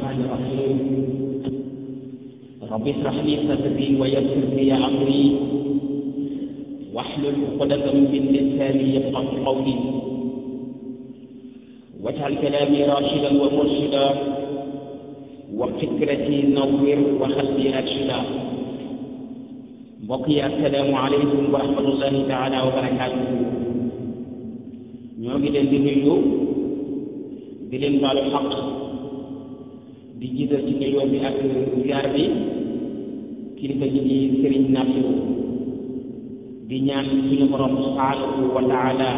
الرحمن الرحيم رب اشرح لي صدري ويسر لي أمري واحلل عقدة من لساني يفقهوا قولي واجعل كلامي راشدا ومرشدا وفكرتي نور وقلبي أرشدا. mbokk yi assalaamu aleykum wa rahmatullahi taala wa barakaatuhu. ñoo ngi leen di nuyu di leen baalu xaq di jiital ci nuyoo bi ak ziar bi kilifa ji di Sëriñ Nasiru di ñaan suñu borom subhaanahu wa taala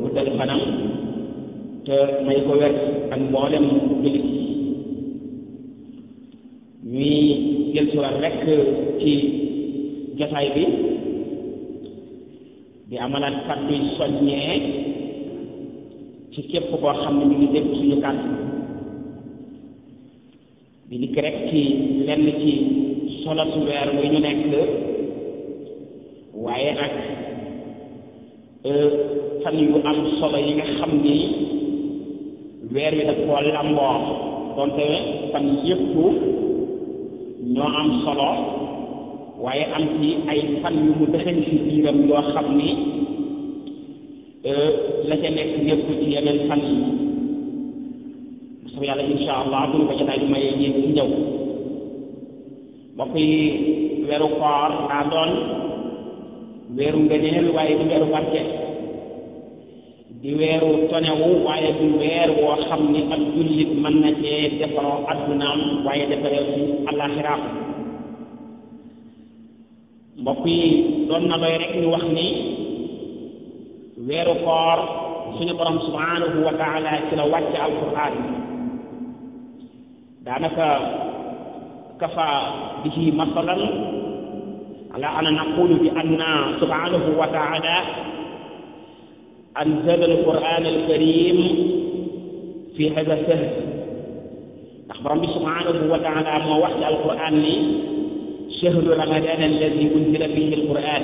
guddal fanam te may ko wér ak mboolem jullit ñuy jël si waat rek ci jotaay bi di amalaat kàddu yu soññee ci képp koo xam ne ñu ngi dégg suñu kàddu di dikk rek ci lenn ci solo su weer wi ñu nekk waaye nag fan yu am solo yi nga xam ni weer wi daf koo lamboo donte fan yëpp ñoo am solo waaye am ci ay fan yu mu dëxëñ ci biiram yoo xam ni la ca nekk yëpp ci yeneen fan yi sax yàlla insha allah duñu ko jotaay bi mayee yéen ci ñëw mbokk yi weeru koor daa doon weeru ngëneel waaye du weeru barke di weeru tonewu waaye du weer woo xam ni ak jullit mën na cee defaroo addunaam waaye defaree ci àllaaxiraam mbokk yi doon na doy rek ñu wax ni weeru koor suñu borom subhanahu wa taala ci la wàcce alquran daanaka kafa bihi masalan ala ana naqulu bi anna subhanahu wa taala anzala alquran alkarim fi hada shahr ndax borom bi subhanahu wa taala moo wax ci alquran ni shahru ramadan alladi unzila fihi alquran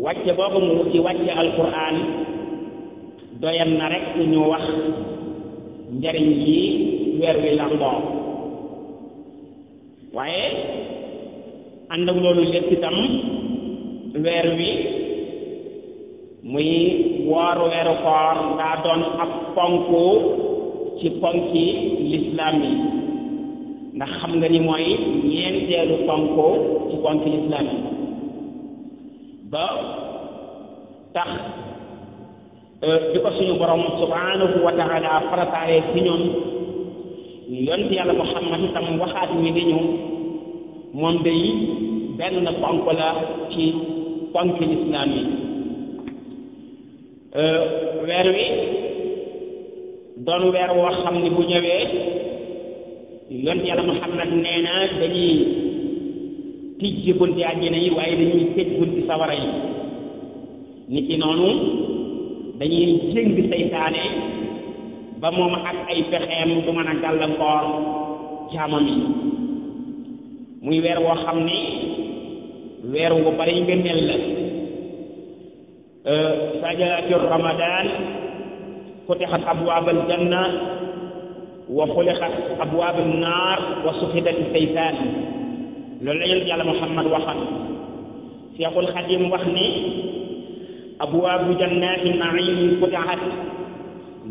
wàcce boobu mu ci wàcce alquran doyam na rek ñu wax njariñ yi weer wi lamboo waaye ànd ak loolu lépp itam weer wi muy woor weeru koor daa doon ab ponk ci ponki lislaam yi ndax xam nga ni mooy ñeenteelu ponk ci ponki lislaam yi ba tax di ko suñu borom subhanahu wa taala farataalee ci ñoom yonent yàlla Muhammad itam waxaat ñi ni ñu moom day benn ponk la ci ponki lislaam yi weer wi doon weer woo xam ni bu ñëwee yonent yàlla Muhammad nee na dañuy tijji bunti àjjana yi waaye dañuy tëj bunti sawara yi nit ki noonu dañuy jéng seytaane ba moom ak ay pexeem du mën a gàllankoor jaamam yi muy weer woo xam ni weer wu bari ngëneel la sajatu ramadan futixat abwaab aljanna wa xulixat abwaab annaar wa sufidat seytaan loolu la yonent yàlla Muhammad waxat Seexul Xadim wax ni abwaabu jannaati naim futixat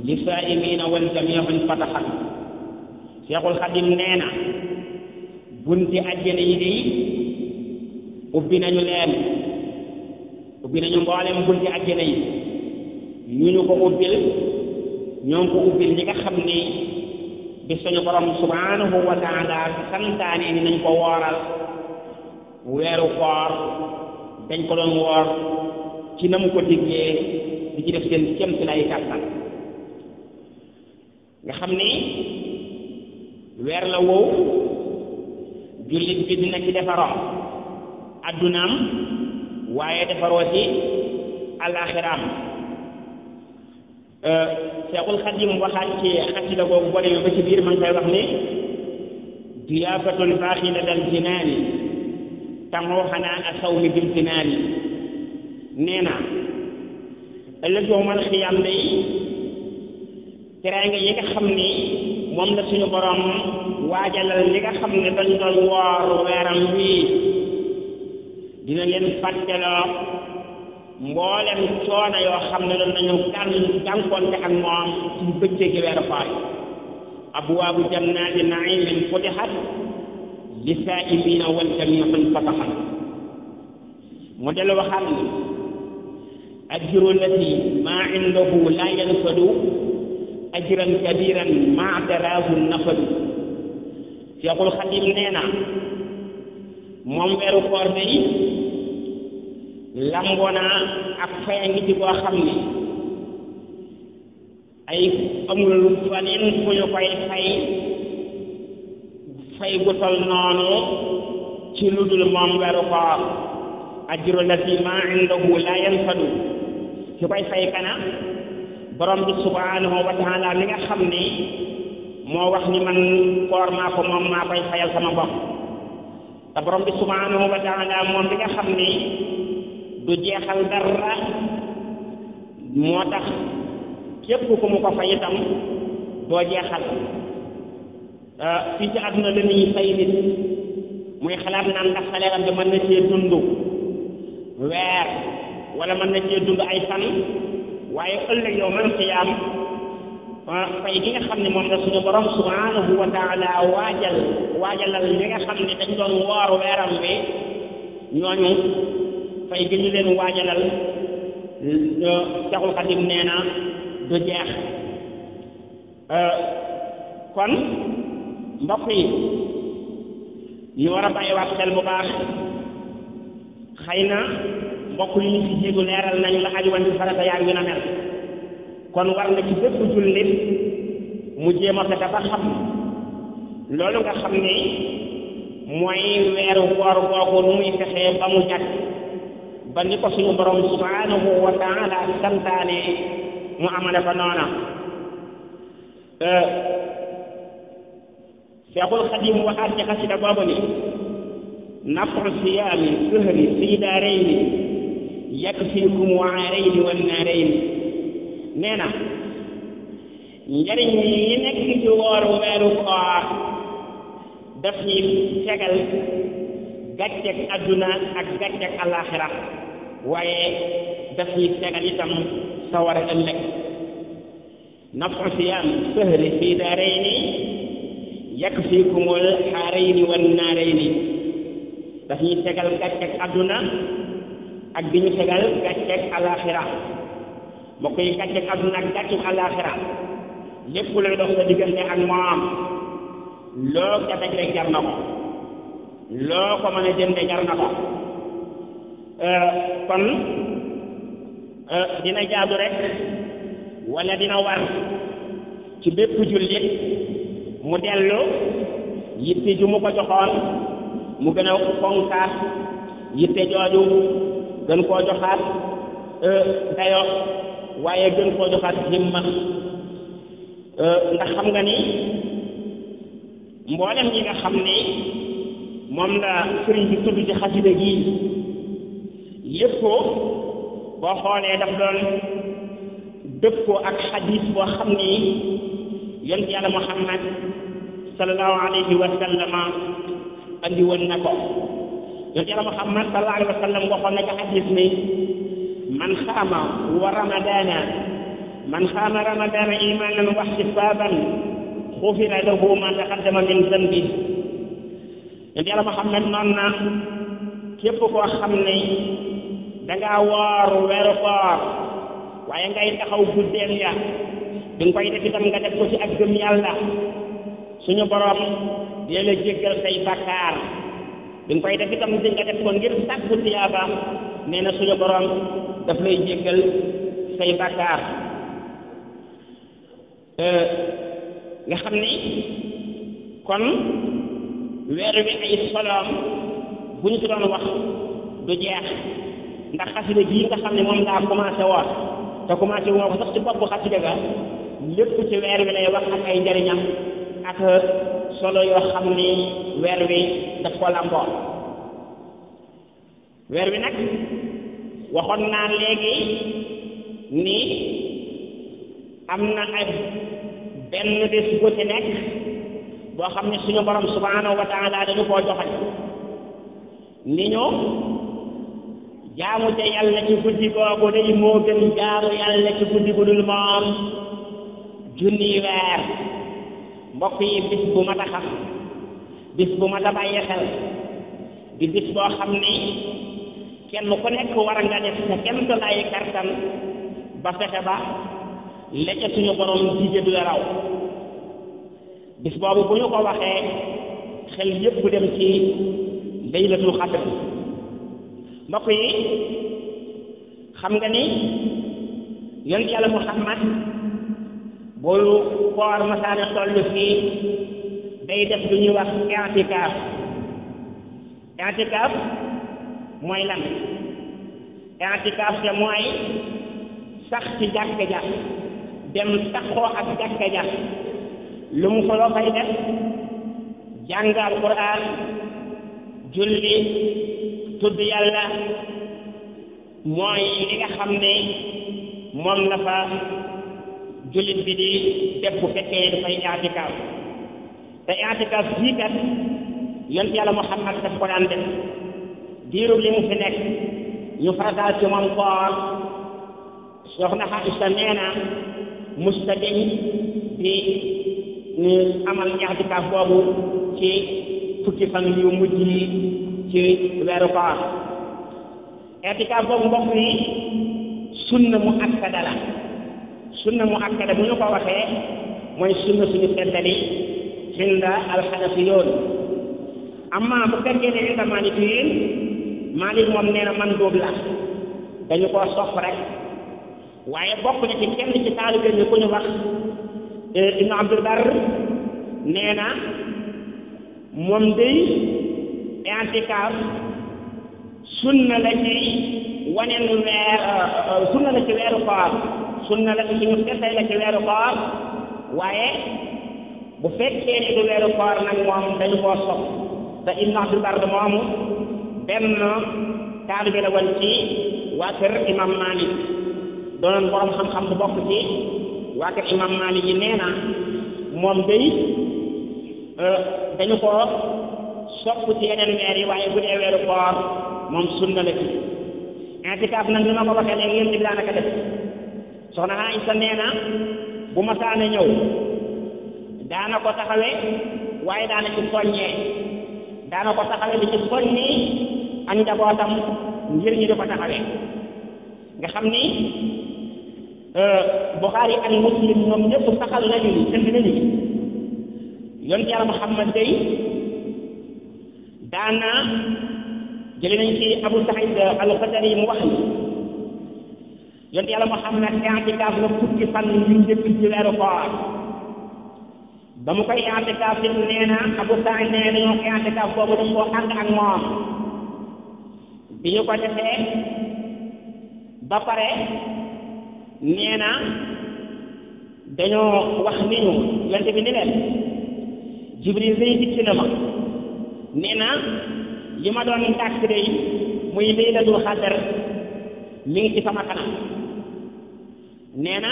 li saa'imiina wal jamii'u fataxat Seexul Xadim nee na bunti àjjana yi day ubbi nañu leen ubbi nañu mboolem bunti àjjana yi ñu ko ubbil ñoo ko ubbil ñi nga xam ni bi suñu borom subhanahu wa taala santaane ni nañ ko wooral weeru koor dañ ko doon woor ci na mu ko diggee di ci def seen kéem ci lay kàttan nga xam ni weer la wow jullit bi dina ci defaroo addunaam waaye defaroo ci alaxiraam Seexul Xadim waxaat ci xasida boobu boo demee ba ci biir ma ngi koy wax ni diyaafatun faaxilatal jinaani tamoo xanaa asawmi bil jinaani nee na ëllëg yawmal xiyaam day teraanga yi nga xam ni moom la suñu borom waajalal li nga xam ne dañ doon woor weeram wii dina leen fàtteloo mboolem coono yoo xam ne doon nañu jànkoonte ak moom ci bëccëgi weeru koor abwaabu jannaati naimin futihat li saa'imiina wal jamii'un fatahat mu dellu waxaat ni ajru lati maa indahu laa yanfadu ajran kabiran maa daraahu nafadu Seexul Xadiim nee na moom weeru koor day lambona ak faya ngi ci boo xam ni ay amul faneen fu ñu koy fay gu tol noonu ci lu dul moom weeru koor ajru lati maa indahu laa yanfadu ci koy fay kana borom bi subhanahu wa taala mi nga xam ni moo wax ni man koor maa ko moom maa koy fayal sama bopp te borom bi subhanahu wa taala moom bi nga xam ni du jeexal dara moo tax képp ku mu ko fay itam doo jeexal fii ci àdduna la ñuy fay nit muy xalaat naan ndax salaire bi mën na cee dund weer wala mën na cee dund ay fan waaye ëllëg yow man xiyaam fay gi nga xam ne moom la suñu borom subhanahu wa taala waajalal ñi nga xam ne dañ doon woor weeram bi ñooñu fay gi ñu leen waajalal Seexul Xadiim nee na du jeex kon mbokk yi ñu war a bàyyiwaat xel bu baax xëy na mbokk yi ñu ci jiitu leeral nañu la aju woon ci farata yaa ngi na mel kon war na ci bépp jullit mu jéem a fexe ba xam loolu nga xam ni mooy weeru koor googu nu muy fexee ba mu jàkk ba ni ko suñu borom subhanahu wa taala santaane mu amale ko noona Seexul Xadiim waxaat ci xasida boobu ni naf'u siyaami sahri fii daarayni yakfiikum waarayni wan naarayni nee na njariñ yi nekk ci wooru weeru koor daf ñuy fegal gàcceeg adduna ak gàcceeg alaxira waaye daf ñuy fegal itam sawara ëllëg naf'u siyaam sahri fii daarayni yakfiikumul xaarayni wan naarayni daf ñuy fegal gàcceeg adduna ak di ñu fegal gàcceeg alaxira mbokk yi gàcceeg adduna ak gàcceeg alaxira lépp luy dox sa diggante ak moom loo ca daj rek jar na ko loo ko mën a jënde jar na ko kon dina jaadu rek wala dina war ci bépp jullit mu dellu yitte ju mu ko joxoon mu gën a fonkaat yitte jooju gën koo joxaat dayo waaye gën koo joxaat himma ndax xam nga ni mboolem yi nga xam ni moom la sëriñ bi tudd ci xasida gi yëpp ko boo xoolee daf doon dëppoo ak xadis boo xam ni yonent yàlla Muhammad sallallahu alayhi wa sallama andi woon na ko yonent yàlla Muhammad sallallahu alayhi wa sallam waxoon na ci xadis ni man xaama ramadana imanan wa ihtisaban xufira lahu ma taqaddama min zanbi yonent yàlla Muhammad noon na képp koo xam ne dangaa woor weeru koor waaye ngay taxaw guddeel ya bi nga koy def itam nga def ko ci ak gëm yàlla suñu borom dina la jéggal say bakkaar bi nga koy def itam di nga def ko ngir sàkku tiyaaba nee na suñu borom daf lay jéggal say bakkaar nga xam ni kon weer wi ay soloom bu ñu ci doon wax du jeex ndax xasida gii nga xam ne moom laa commencé woon te commencé woo ko sax ci bopp xasida ga lépp ci weer wi lay wax ak ay njariñam ak solo yoo xam ni weer wi daf ko lamboo weer wi nag waxoon naa léegi ni am na ay benn bés bu ci nekk boo xam ne suñu borom subhanahu wa taala dañu koo joxañ ni ñu jaamu ca yàlla ci guddi googu day moo gën jaamu yàlla ci guddi gu dul moom junni weer. mbokk yi bis bu mat a xam bis bu mat a bàyyi xel di bis boo xam ni kenn ku nekk war nga def sa kenn du lay kartan ba fexe ba la ca suñu borom dige du la raw bis boobu bu ñu ko waxee xel yépp dem ci laylatul xadr mbokk yi xam nga ni yonent yàlla Muhammad boo koor masaane toll fii day def lu ñuy wax i'tikaaf mooy lan i'tikaaf te mooy sax ci jàkka ja dem taxoo ak jàkka ja lu mu ko loo fay def jàng alquran julli tudd yàlla mooy li nga xam ne moom la fa jullit bi di def bu fekkee dafay i'tikaaf te i'tikaaf bii kat yonent yàlla Muhammad daf ko daan def diiru li mu fi nekk ñu farataal ci moom koor soxna Aïcha nee na musta deñ di ñu amal i'tikaaf boobu ci fukki fan yu mujj yi ci weeru koor i'tikaaf boobu mbokk yi sunna mu akkada la sunna mu akkada bu ñu ko waxee mooy sunna suñu seddali inda alxanafiyoon amma bu fekkee ne inda maalikiyin Maalik moom nee na man dóob la dañu koo sopp rek waaye bokk na ci kenn ci taalibe ñu ku ñu wax Ibnu Abdul Barr nee na moom day i'tikaaf sunna la ci waneen weer sunna la ci weeru koor sunna la ci ñu seetay la ci weeru koor waaye bu fekkee ni du weeru koor nag moom dañu koo sopp te Ibnu Abdul Barr moomu benn taalibe la woon ci waa kër imam Malik doonoon borom xam-xam bu bokk ci waa kër imam Malik yi nee na moom day dañu ko sopp ci yeneen weer yi waaye bu dee weeru koor moom sunna la ci i'tikaaf nag ni ma ko waxee léegi yéen bi daanaka def soxna Aïcha nee na bu ma saana ñëw daana ko taxawee waaye daana ci soññee daana ko taxawee di ci soññi ak njabootam ngir ñu di ko taxawee nga xam ni Buxaari ak Muslim ñoom ñëpp saxal nañu ni indi nañu yonent yàlla Muhammad day daana jëli nañ ci Abu Saïd al-Xudri mu wax ni yonent yàlla Muhammad i'tikaaf la fukki fan yu njëkk ci weeru koor ba mu koy i'tikaaf it nee na Abu Saïd nee nañoo i'tikaaf boobu dañ koo ànd ak moom bi ñu ko defee ba pare nee na dañoo wax ni ñu yonent bi ni leen Jibril day dikk na ma nee na li ma doon tàkk day muy laylatul xadar mi ngi ci sama kanam nee na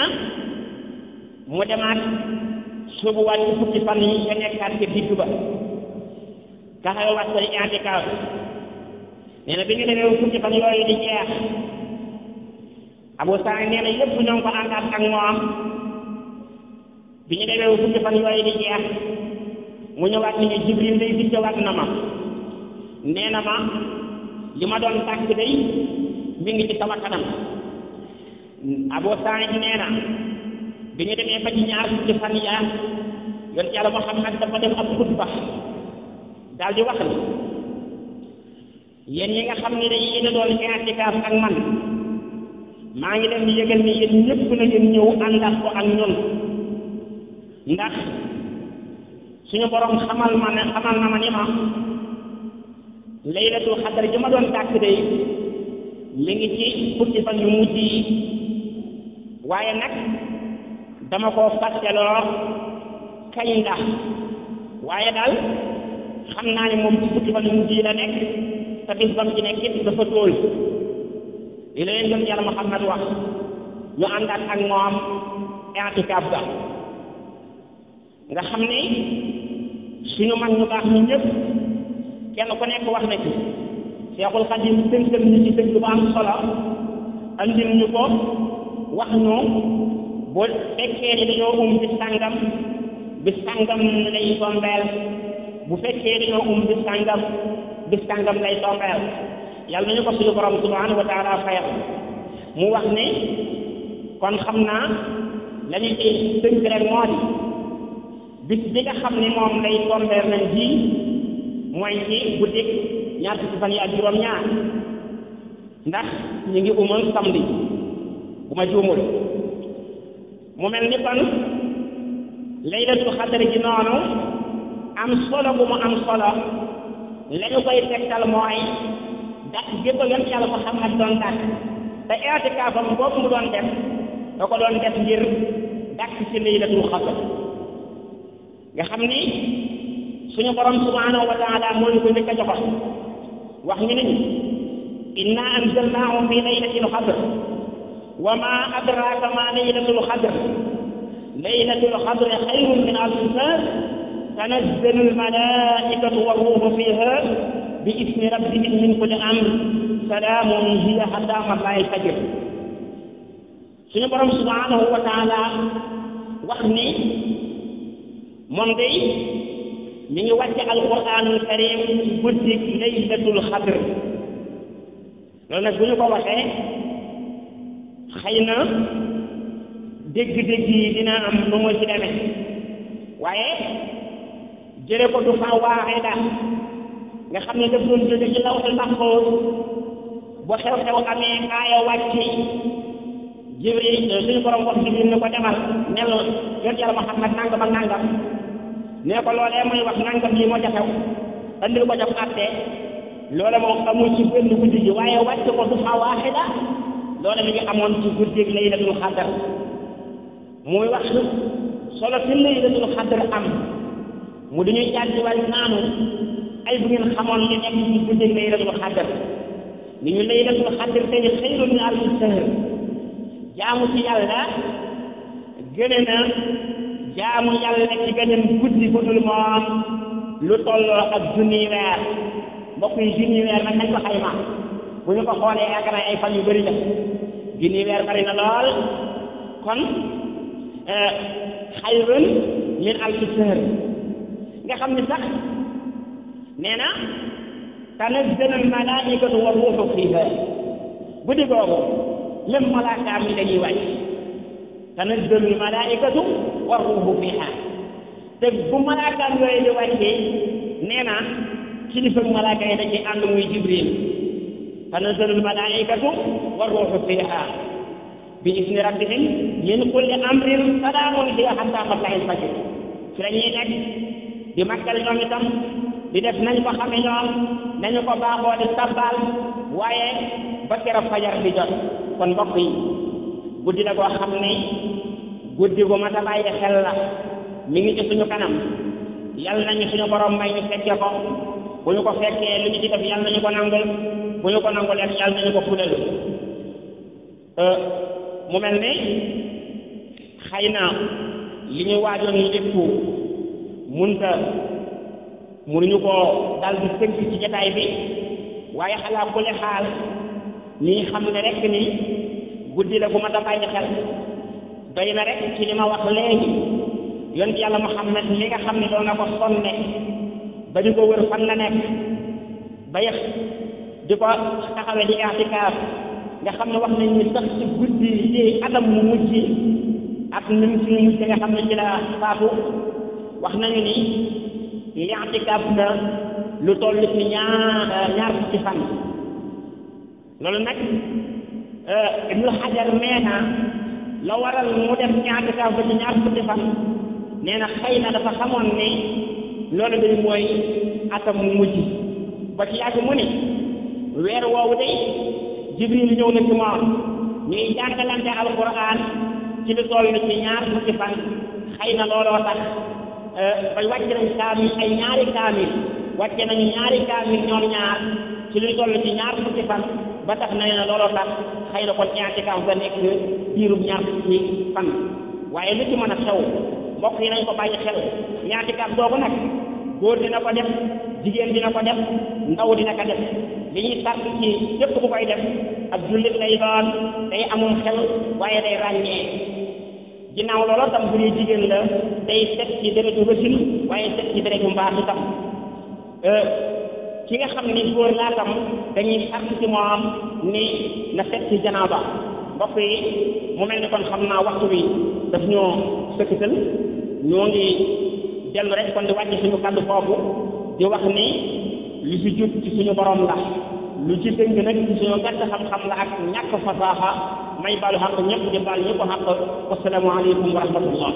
mu demaat suubuwaat ci fukki fan yi ya nekkaat ci digg ba taxawaat ko i'tikaaf nee na bi ñu demee fukki fan yooyu di jeex Abu Saïd nee na yëpp ñoo ngi ko àndaat ak moom bi ñu demee fukki fan yooyu di jeex mu ñëwaat ni ñu Jibril day dikkewaat na ma nee na ma li ma doon tàkk day mi ngi ci sama kanam Abu Saïd nee na bi ñu demee ba ci ñaar fukki fan yaa yonent yàlla Muhammad dafa def ab xutba daal di wax ni yéen yi nga xam ne day yéen a doon i'tikaaf ak man maa ngi leen di yëgal ni yéen ñëpp na ngeen ñëw àndaat ko ak ñun ndax suñu borom xamal na ma ni ma laylatul xadar ji ma doon tàkk day mi ngi ci fukki fan yu mujj yi waaye nag dama koo fàtteloo kañ la waaye daal xam naa ne moom ci fukki fan yu mujj yi la nekk te bis bam ci nekk it dafa tóol li la leen gën yàlla Muhammad wax ñu àndaat ak moom i'tikaaf ga nga xam ne suñu mag ñu baax ñu ñëpp kenn ku nekk wax na ci Seexul Xadiim tënkal ñu ci dëgg bu am solo andil ñu ko wax ñu boo fekkee ni dañoo bis sàngam lay tombeel bu fekkee dañoo bis sàngam lay tombeel yàlla nañu ko suñu borom subhanahu wa taala fayal mu wax ne kon xam naa la ñu ci tënk rek moo di bis bi nga xam ne moom lay tombeel nañ ji mooy ci guddik ñaar fukki fan yi ak juróom-ñaar ndax ñu ngi umal samedi bu ma juumul mu mel ni kon laylatul xadr ji noonu am solo bu mu am solo la ñu koy tegtal mooy dak gépp yoon yàlla Muhammad doon dak te i'tikaafam boobu mu doon def da ko doon def ngir dakk ci laylatul xadr nga xam ni suñu borom subhanahu wa taala moo ñu ko njëkk a joxoon wax ñu ne inna anzalnaahu fi laylatil xadr wa ma adraaka ma laylatul xadr laylatul xadri xayrun min alfi shahr tanazzalu almalaikatu warruuhu fiha bi ismi rabbihim min kulli amr salaamun hiya hattaa matla'il fajr suñu borom subhanahu wa taala wax ni moom day mi ngi wàcce alquranul karim ci guddi laylatul xadr loolu nag bu ñu ko waxee xëy na dégg-dégg yi dina am nu mu ci demee waaye jële ko du fa waaxee daal nga xam ne daf doon jóge ci lawhul mahfuus bu xew-xew amee aaya wàcc Jibril suñu borom wax Jibril ne ko demal nel yoon yàlla Muhammad nangam ak nangam ne ko loolee muy wax nangam lii moo ca xew andil ko ca àtte loola moom amul ci benn guddi gi waaye wàcc ko du fa waaxida loola mi ngi amoon ci guddi gi laylatul xadr muy wax solo fi laylatul xadr am mu dañuy jàddi wal naanu ay bu ngeen xamoon li nekk ci guddi gi laylatul xadr ni ñu laylatul xadr tey xayrun min alfi shahr jaamu ci yàlla gën na jaamu yàlla ci gëneen guddi bu dul moom lu tolloo ak junni weer mbokk yi junni weer nag nañ ko xayma bu ñu ko xoolee yaakaar naa ay fan yu bëri la junni weer bari na lool kon xayrun min alfi shahr nga xam ni sax nee na tanazzalu al-malaa'ikatu wa ruuhu fiiha guddi googu même malaakaam yi dañuy wàcc tanazzalu al-malaa'ikatu wa ruuhu fiiha te bu malaakaam yooyu di wàccee nee na kilifa malaaka yi dañuy ànd muy Jibril tanazzalu al-malaa'ikatu wa ruuhu fiiha bi izni rabbihim min kulli amrin salaamun hiya hattaa matla'il fajr ci la ñuy nekk di màggal ñoom itam di def nañ ko xame ñoom nañu ko baaxoo di sabbal waaye ba keroog fajar di jot kon mbokk yi guddi la koo xam ne guddi gu mat a bàyyi xel la mi ngi ci suñu kanam yàlla nañu suñu borom may ñu fekke ko bu ñu ko fekkee lu ñu ci def yàlla nañu ko nangul bu ñu ko nangul yàlla nañu ko fulal mu mel ne xëy na li ñu waajoon lépp mënuñu ko dal di tënk ci jotaay bi waaye xalaa ku le xaal ñi xam ne rek ni guddi la bu ma da bàyyi xel doy na rek ci li ma wax léegi yonent yàlla Muhammad li nga xam ne doon na ko sonne ba di ko wër fan la nekk ba yëf di ko taxawee di i'tikaaf nga xam ne wax nañ ni sax ci guddi ci atam mu mujj ak nim ci mujj nga xam ne ci la faatu wax nañu ni i'tikaaf na lu toll ci ñaar fukki fan loolu nag Ibnu Hajar nee na la waral mu def i'tikaaf ba ci ñaar fukki fan nee na xëy na dafa xamoon ne loolu day mooy atam mu mujj ba ci yàgg mu ni weer woowu day Jibril ñëw na ci moom ñuy jàngalante alquran ci lu toll ci ñaar fukki fan xëy na looloo tax ba wàcce nañ kaamil ay ñaari kaamil wàcce nañu ñaari kaamil ñoom ñaar ci lu toll ci ñaar fukki fan ba tax na looloo tax xëy na kon i'tikaaf ba nekk diirub ñaar fukki fan waaye lu ci mën a xew mbokk yi nañ ko bàyyi xel i'tikaaf boobu nag góor dina ko def jigéen dina ko def ndaw dina ko def li ñuy sàrt ci képp ku koy def ak jullit lay doon day amum xel waaye day ràññee ginnaaw loolu tam bu dee jigéen la day set ci deretu wasin waaye set ci deretu mbaax itam ki nga xam ni góor laa tam dañuy sàrt ci moom ni na set ci janaaba mbokk yi mu mel ni kon xam naa waxtu bi daf ñoo sëkkatal ñoo ngi dellu rek kon di wàcc suñu kàddu foofu di wax ni lu ci jub ci suñu borom la lu ci dëng nag ci suñu gàtt xam-xam la ak ñàkk fasaaxa may baalu xaq ñëpp di baal ñëpp xaq wasalaamu aleykum wa rahmatullah